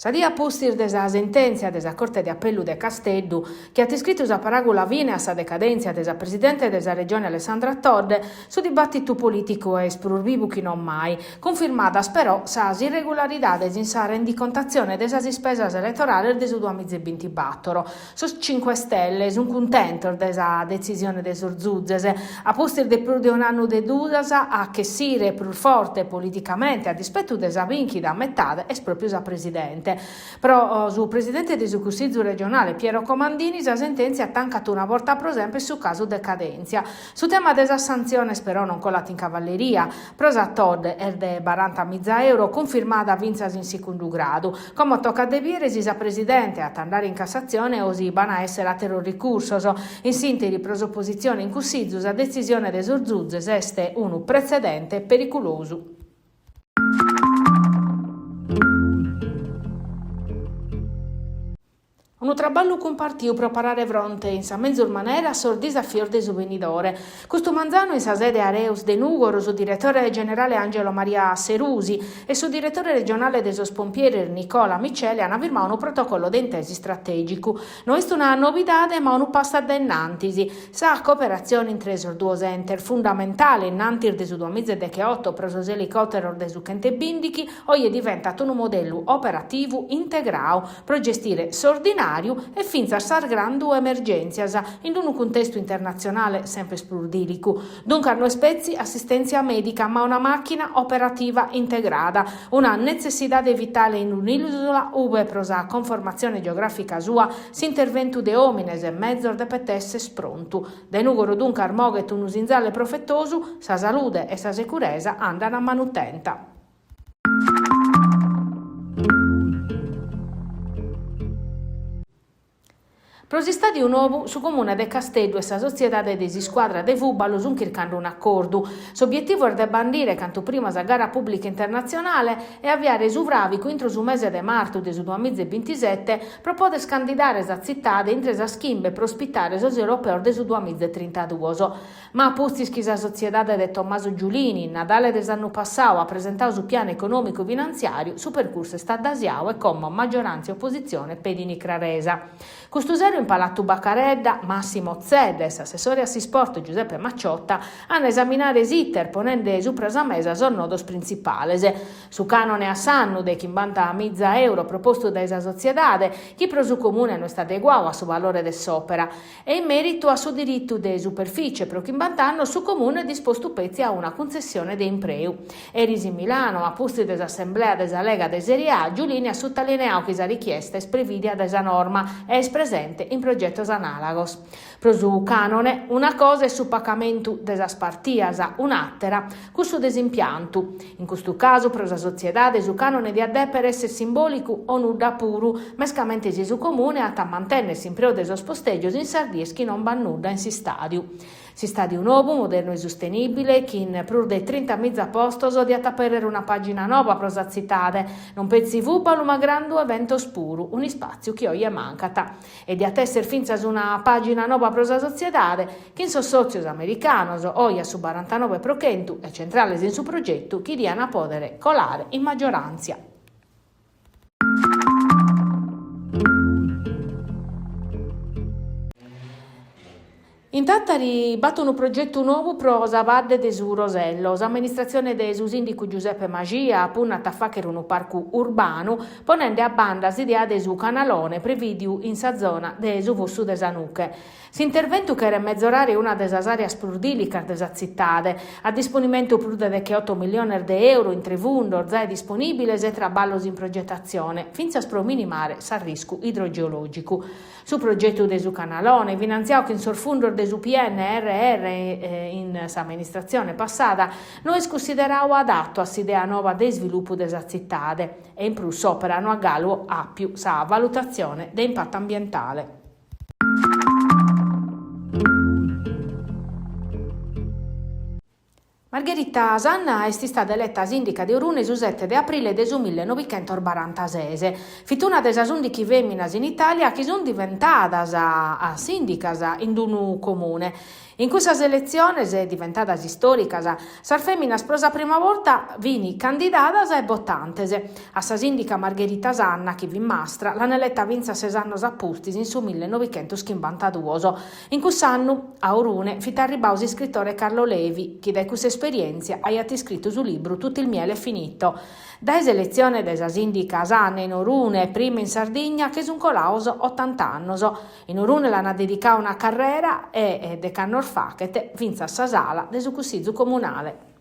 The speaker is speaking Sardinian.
Sa die a pustis de sa sentèntzia de sa Corte de Apellu de Casteddu, chi at iscritu sa paràgula fine a sa decadèntzia de sa presidente de sa Regione Alessandra Todde, su dibàtitu polìticu est prus bivu chi non mai, cunfirmadas però sas irregularidades in sa rendicontatzione de sas ispesas eletorales de su duamiza e bintibator. Sos Cinque Stelle sunt cuntentos de sa detzisione de sos zuzes, a pustis de prus de un'annu de dudas, a chessire prus forte politicamente a dispetu de sa bìnchida a metade est pròpiu sa presidente. Pro su presidente de su Cussizu regionale Piero Comandini sa sentèntzia tancat una borta pro semper su casu decadèntzia. Su tema de sas santziones però non colat in cavalleria. Pro sa Todde est de barantamiza euro, cunfirmada fintzas in segundu gradu. Como tocat de bìdere si sa presidente at a andare in Cassatzione o si b'an a èssere àteros ricursos. In s'ìnteri pro s'opositzione in Cussizu sa detzisione de sos zuzes est unu pretzedente periculosu. Unu traballu cumpartiu pro parare fronte in sa menzus manera a sos disafios de su benidore. Custu manzanu in sa sede Areus de Nùgoro su diretore generale Angelo Maria Serusi e su diretore regionale de sos pompieris Nicola Miceli ant firmadu unu protocollo de intesa istratègicu. No est una novidade ma unu passu a dae innantis. Sa cooperatzione intre sos duos entes, fundamentale innantis de su duamiza e decheoto pro sos elicòteros de su chentebìndighi, oje diventat unu modellu operativu integradu pro gestire s'ordinàriu e fintzas sas grandu emergèntzias in unu cuntestu internatzionale semper prus dìlicu. Duncas no est petzi assistèntzia mèdica ma una màchina operativa integrada, una netzessidade vitale in un'ìsula ue pro sa conformatzione geogràfica sua s'interventu de òmines e mezos depet èssere prontu. Dae Nùgoro duncas moghet unu sinzale profetosu, sa salude e sa securesa andant a manu tenta. Pro s'istàdiu nou, su Comune de Casteddu e sa sotziedade de s'iscuadra de fùbalu sunt chircande un'acordu. S'obietivu est de bandire cantu prima sa gara pùblica internatzionale e aviare su fràvicu intro su mese de martu de su duamiza e bintisete pro poder candidare sa tzitade intre sas chimbe pro ospitare sos europeos de su duamiza e trintaduos. Ma a pustis chi sa sotziedade de Tommaso Giulini, in Nadale de s'annu passau, at presentau su pianu econòmicu finantziàriu, su percursu est addasiau e como maggioràntzia e opositzione pedint craresa. Custu sero in Palatu Bacaredda, Massimo Zedda e s'assessore a s'isport Giuseppe Macciotta ant a esaminare s'iter ponende supra sa mesa sos nodos printzipales, su cànone a s'annu de chimbantamiza euro propostu dae sa sotziedade, chi pro su Comune no est adeguau a su valore de s'òpera, E in mèritu a su diritu de superfìcie pro chimbant'annos su Comune est dispostu petzi a una cuntzessione de impreu. Eris in Milano, a pustis de s'assemblea de sa Lega de Serie A, Giulini at sutalineadu chi sa richiesta est prevìdia dae sa norma e est presente in progetos anàlagos. Pro su cànone, una cosa est su pagamentu de sas partias, un'àtera, cussu de s'impiantu. In custu casu, pro sa sotziedade, su cànone diat dèpere èssere simbòlicu o nudda puru, mescamente si su Comune at a mantènnere s'impreu de sos postègios in sas dies chi non b'at nudda in s'istàdiu. S'istàdiu nou, modernu e sustenìbile, chin prus de trintamiza postos, diat apèrrere una pàgina noba pro sa tzitade, non petzi fùbalu ma grandu eventos puru, un'ispàtziu chi oje mancat. E diat èssere fintzas una pàgina noba pro sa sotziedade, chin sos sòtzios americanos, oje a su barantanoe pro chentu, e centrales in su progetu, chi diant pòdere colare in magioràntzia. In Tàtari b'at unu progetu nou pro sa Badde de su Rosello. S'amministratzione de su sìndicu Giuseppe Maxia punnat a fàghere unu parcu urbanu ponende a banda s'idea de su canalone prevìdiu in sa zona de su Fossu de sa Nuche. S'interventu cheret mezorare una de sas àreas prus dìlicas de sa tzitade, a disponimentu prus de decheoto milliones de euro intre fundos zai disponìbiles e traballos in progetatzione, fintzas pro minimare s'arriscu idrogeològicu. Su progetu de su canalone, finantziadu chin sos fundos de su PNRR in s'amministratzione passada, no est cunsideradu adatu a s'idea nova de isvilupu de sa tzitade e in prus s'òpera no at galu àpiu sa valutatzione de impatu ambientale. Margherita Sanna est istada eleta sìndica de Orune su sete de aprile de su millenovichentos-barantasès. Fit una de sas ùndichi fèminas in Itàlia chi sunt diventadas sìndicas in unu comune. In cussas eletziones, diventadas istòricas, sas fèminas pro sa prima borta fin candidadas e botantes. A sa sìndica Margherita Sanna, chi fit mastra, l'an eleta fintzas ses annos a pustis, in su millenovichentoschimbantaduos. In cuss'annu, a Orune, fit arribadu s'iscritore Carlo Levi, chi dae cussa esperièntzia aiat iscritu su libru Tutto il miele è finito. Dae s'eletzione de sa sìndica Sanna in Orune, prima in Sardigna, che sunt colados otant'annos. In Orune l'ant dedicadu una carrera e, dech'annos faghet, fintzas sa sala de su Cussizu Comunale.